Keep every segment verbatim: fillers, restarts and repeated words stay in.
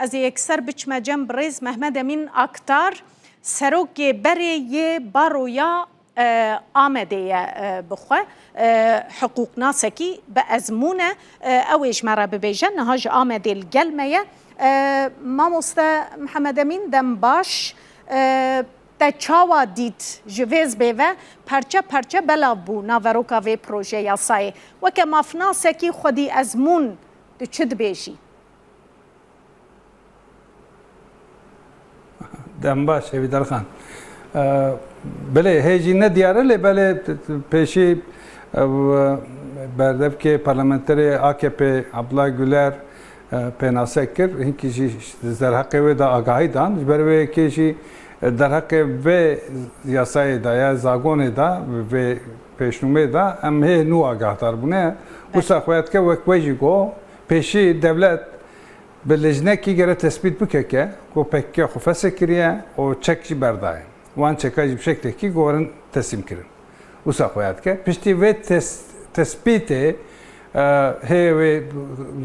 Ez ê yekser biçime cem birêz Mehmet Emîn Aktar, serokê berê yê Baroya, e, Amedê ye, e, bi xwe, e, hiqûqnasekî bi ezmûn e, e, ew ê ji me re bibêje, niha ji Amedê li gel me ye. E, mamoste Mihemed Emîn, dem baş. E, te çawa dît ji vê zibê ve perçe perçe belav bû naveroka vê proje yasayê? Weke mafnasekî xwedî ezmûn tu çi dibêjî? Dem baş, Hêvîdar Xan. E, belê, hê jî ne diyar e, lê belê t-, t-, pêşî, e, berdevkê parlamenterê A K P Abdullah Güler, e, pênase kir. Hinkî jî derheqê wê de agahî dan. Ji ber wê yekê jî, e, derheqê vê yasayê de ya zagonê de, vê pêşnûmê de em hê nû agahdar bûne. Belê. Wisa xwe ya dike wek we jî got, pêşî dewlet bi lijnekî gere tespît bike ke ku P K K xwe fesih kiriye û çek jî berdaye. Wan çeka jî bi şeklekî ku werin teslîm kirin. Wisa xwe ya dike. Piştî vê tes-, tespîtê, e, hê wê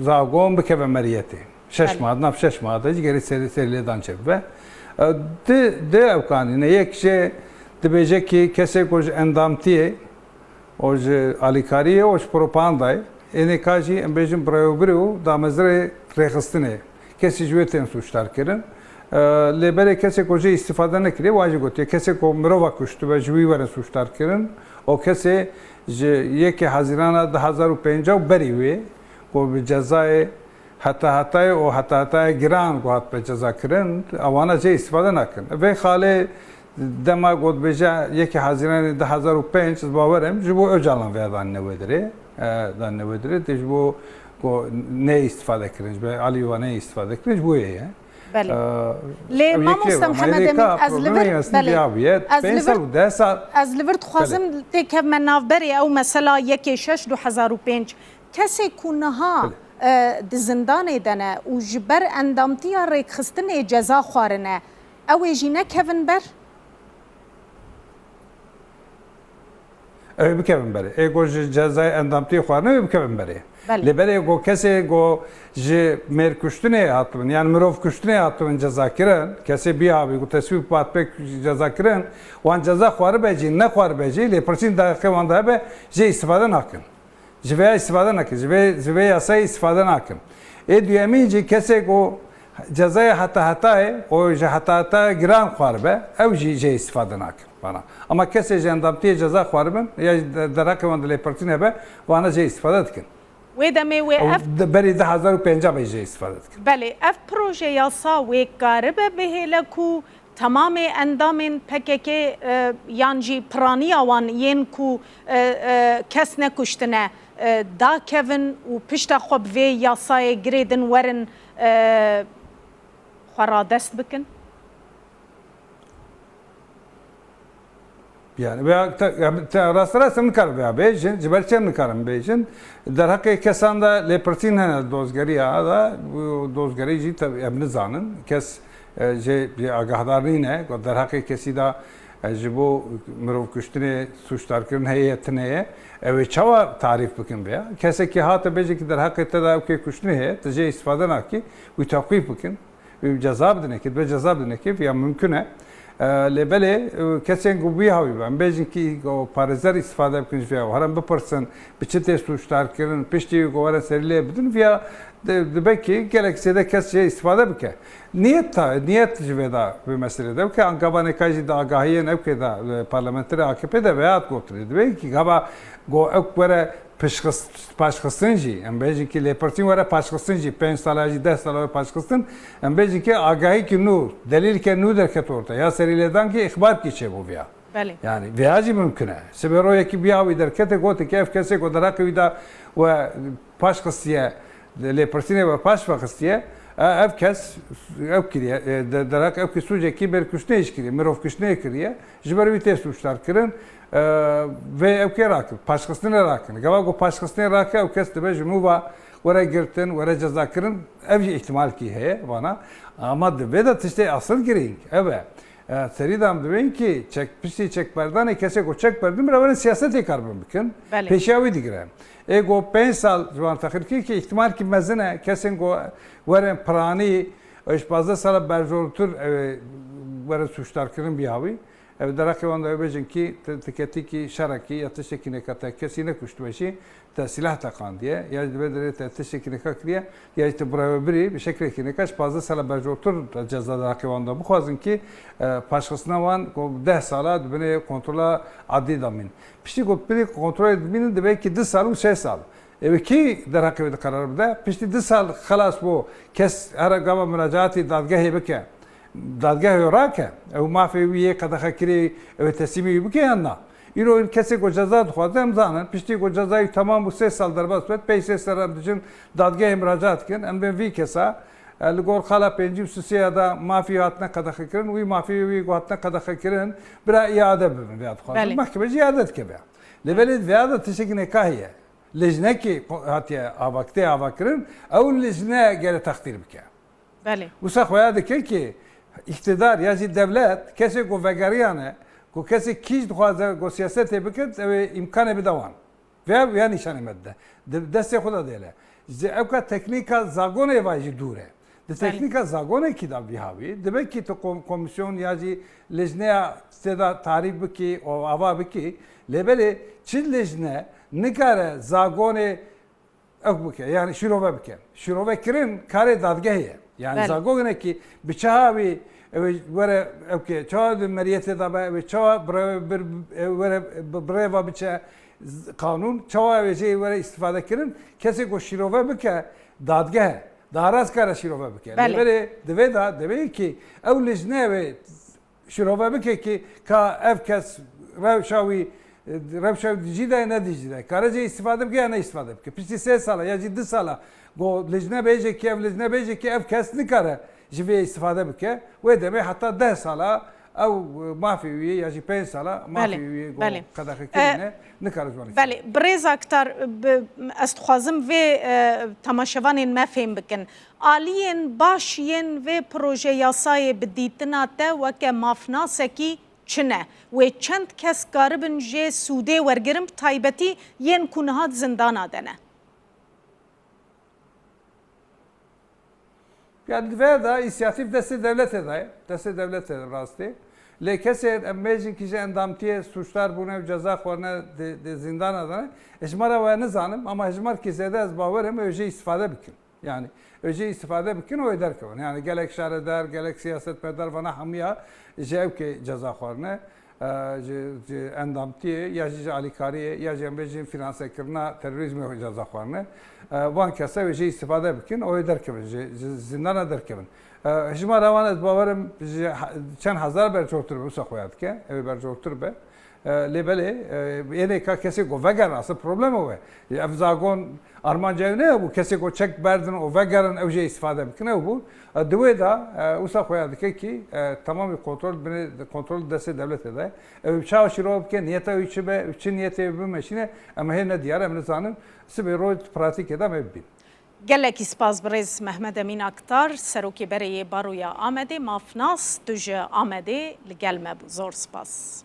zagon bikeve meriyetê. Şeş Belê. mah, nav şeş mah de jî gerê serî, serîlêdan çêbibe. E, di, di ew kanîne yek jê dibêje ki kesê ku ji endamtiyê û ji alîkariyê û ji propagandayê, ênê ka jî em bêjin birayobirê û damezirê rêxistinê. Kesî ji wê tên sûcdar kirin. E, lê berê kesê ku jê îstîfade nekiriye, wan jî gotiye, kesê ku mirova kuştibe ji wî werin sûcdar kirin û kesê ji yekê Hezîrana du hazar û pênc û berî wê ku bi cezayê heta hetayê û heta hetayê giran ku hatbe ceza kirin, ewana jê îstîfade nakin. Vê xalê dema ku dibêje yekê Hezîranê du hazar û pênc, ez bawer im, ji bo Ocalan vêya danîne wê dirê, e, danîne wê dirê, tê ji bo ku neyê îstîfade kirin, ji bo alî wan neyê îstîfade kirin, ji bo yê ye. Belê. E, Lê ew yekê mamoste ye. Ama Mihemed hêdî Emîn, ka ez li problemê vir, aslında belê. ya bûye. Ez Pênc li vir, sal û deh sal. ez li vir dixwazim Belê. têkevme navberê ew mesela yekê şeş du hazar û pênc. Kesê ku niha, Belê. e, di zindanê de ne û ji ber endamtiya rêkxistinê ceza xwarine, ew ê jî nekevin ber? Ew ê bikevin berê. Ê ku ji cezayê endamtiyê xwarine wê bikevin berê. Belê. Lê berê ku kesê ku ji mêrkuştinê hatibin, yani mirov kuştinê hatibin ceza kirin, kesê bî havî ku teswîb hatibê ceza kirin, wan ceza xwaribe jî, nexwaribe jî, lê pirsîn daxê wan de hebe, jê îstîfade nakin. Ji vê ya îstîfade nakin. Ji vê, ji vê yasayê îstîfade nakin. Ê duyemîn jî kesê ku cezaya heta hetayê û ji heta hetaya giran xwaribe, ew jî jê îstîfade nakin. Vana. Ama kesê ji endamtiyê ceza xwaribin ya jî de-, derheqê wan de lêpirtîn hebe, vana jê îstîfade dikin. Wê demê wê Ew ev de-, berî du hazar û pênc be jê îstîfade dikin. Belê, ev proje yasa wê karibe bihêle ku temamê endamên P K K, e, yan jî piraniya wan yên ku, e, e, kes nekuştine, e, dakevin û pişta xwe bi vê yasayê girêdin werin, e, xwe radest bikin? Yani, veya te, ya, te, rasterast em nikarin veya bêjin, ji ber çi em nikarin bêjin? Derheqê kesan de lêpirtîn hene dozgeriya de, bu dozgerî jî te, em nizanin. Kes, e, jê, jê agahdar nîne, ku derheqê kesî de, e, ji bo mirov kuştinê sûcdarkirin heye ya tune ye. Ew ê çawa tarîf bikin veya? Kesekî hate bêje ki derheqê te de ew kê kuştinê heye, tu jê îstîfade nakî, wî tewqîf bikin. Wî ceza bidinekê, dibe ceza bidinekê, ya mimkun e. E, lê belê, e, kesên ku bî hawî be, em bêjin ki ku parêzer îstîfade bikin ji vê, herin bipirsin, bi çi tê sûcdarkirin, piştî ku werin serî lê bidin, viya di-, dibe ki gelek zêde kes jê îstîfade bike. Niyet ta, niyet ji vê de vê meselê de bike. Anka vanê ka jî di agahiyên ew kê de, e, parlamenterê A K P de veya gotinê. Dibe ki gava ku ew were pişxist-, paşxistin jî, em bêjin ki lêpirtîn were paşxistin jî, pênc sala jî, deh sala were paşxistin, em bêjin ki agahî ki nû, delîl ke nû derket orte, ya serî lêdan ki îxbar ki çêbû viya. Belê. Yani, viya jî mimkun e. Sibê royekî viya wî derkete gote ki ev kesê ku derheqê wî da we paşxistiye, lêpirtînê we paş vexistiye, e, ev kes, ev kiriye, e, de-, derheq ev ki sûcekî mêrkuştinê jî kiriye, mirov kuştinê kiriye. Ji ber wî tê sûcdar kirin, e, vê ew kê rakin, paşxistinê rakin. Gava ku paşxistinê rake, ew kes dibe ji nû ve were girtin, were ceza kirin, ev jî îhtimalkî heye vana. Ama di vê de tiştê asil girîng ev e. E, serî de em dibên ki çek, piştî çekberdanê kesê ku çek berdin, bira werin siyasetê karbin bikin. Belê. Pêşiya wî digire. Ê ku pênc sal ji wan texir kir ki îhtimalkî mezin e, kesên ku werin piranî, Ew ji pazdeh sala berjortir ew ê were sûcdarkirin bî hawî. Ew derheqê wan de ew bêjin kî ti-, ti ketî kî şerekî ya tiştekî neka te kesî nekuştibe jî te sîlah teqandiye, ya jî di vê derê te tiştekî neka kiriye, ya jî ti birewebirî bi şeklekî neka ji pazdeh sala berjortir ceza derheqê wan de bixwazin kî, e, paşxistina wan ku deh sala di binê kontrola adlî de mîn. Piştî ku binê kontrolê dimînin divê kî du sal û sê sal. Ew kî derheqê wê de qerar bide? Piştî du sal xelas bû, kes here gava muracaatî dadgehê bike. Dadgehê rake, ew mafê wî yê qedexekirî, ew ê teslîmî wî bike yan na? Îro kesê ku ceza dixwaze, em zanin, piştî ku ceza wî temam bû, sê sal derbas bit, pey sê sal em diçin dadgehê muracaat dikin, em bên vî kesa, e, li gor xala pêncî û sisê ya da mafî hatine qedexekirin, wî mafê wî ku hatine qedexekirin, bira îade bibin vêya dixwazin. Belê. Mehkeme jî îade dike vêya. Lê belê vêya de tiştekî neka heye. Lijnekê ko-, hatiye ava, tê avakirin, ew lijne gere textîr bike. Belê. Wisa xweya dike ki îktidar ya jî dewlet kesê ku vegeriyane, ku kesê kîj dixwaze ku siyasetê bike, ew ê îmkanê bide wan. Vêya, vêya nîşanê me dide. Di destê xwe de dêle. Ji ewka teknîka zagonê vay jî dûr e. Di Belê. Teknîka zagonekî de vî hawî, dibe ki tu kom-, komîsyon ya jî lijneya tê de tarîf bikî û ava bikî, lê belê çi lijne nikare zagonê ew bike, yani şîrove bike. Şîrove kirin karê dadgehê ye. Yani Belê. Zagonekî bi çi hawî ew ê were ew ke, çawa di meriyetê de be, ew ê çawa bire-, bir-, ew were bi-, birêva biçe z-, qanûn, çawa ew ê jê were îstîfade kirin, kesê ku şîrove bike, dadgeh e. Daha rast kare şîrove bike. Belê. Lê belê divê de, divê ki ew lijne wê şîrove bike ki ka ev kes rewşa wî, rewşa wî dijî de ne dijî de. Kare jê îstîfade bike ya ne îstîfade bike. Piştî sê sala ya jî du sala go lijne bêje ki ev lijne bêje ki ev kes nikare ji vê îstîfade bike. Wê demê heta deh sala ew mafê wî ya jî pênc sala mafê Belê, wî go belê. Qedexe E, kirine nikare ji wan îstîfade Belê, birêz Aktar, bi, ez dixwazim vê, e, temaşevanên me fêm bikin. Aliyên baş yên vê proje yasayê bi dîtina te weke mafnasekî çi ne? Wê çend kes karibin jê sûdê wergirin, bi taybetî yên ku niha di zindana de ne? Yani di vê de însiyatîf destê dewletê de ye. Destê dewletê de rastê. Lê kesên em bêjin ki ji endamtiyê sûcdar bûne û ceza xwarine di, di zîndana de ne. Hejmara we nizanim ama hejmarkî zêde ez bawerim ew jê îstîfade bikin. Yani ew jê îstîfade bikin û wê derkevin. Yani gelek şaredar, gelek siyasetmedar vana hemiya ji ew kê ceza xwarine. E, ji, ji endamtiyê ya jî ji alîkariyê ya jî em bêjin finansekirina terorîzmê xwe ceza xwarine. E, van kesa wê jê îstîfade bikin û wê derkevin, ji, ji zîndana derkevin. E, hejmara wan ez bawerim ji he-, çend hezar berçavtir be, wisa xwe ya dike, ew ê berçavtir be. E, lê belê, e, ênê ka kesê ku vegerin, asıl problema we. Ev zagon armanca ew ne bû, kesê ku çek berdin û vegerin, ew jê îstîfade bikin, ew bû. E, di wê de, e, wisa xwe ya dike ki, e, temamî kontrol binê, kontrol destê dewletê de. Ew çawa şîrove bike, niyeta wî çi be, çi niyetê wî bimeşîne, em hê ne diyar, em nizanin. Sibê roj pratîkê de em ê bibîn. Gelekî spas birêz Mehmet Emîn Aktar, Serokê Berê yê Baroya Amedê, mafnas tu ji Amedê li gel me bû. Zor spas.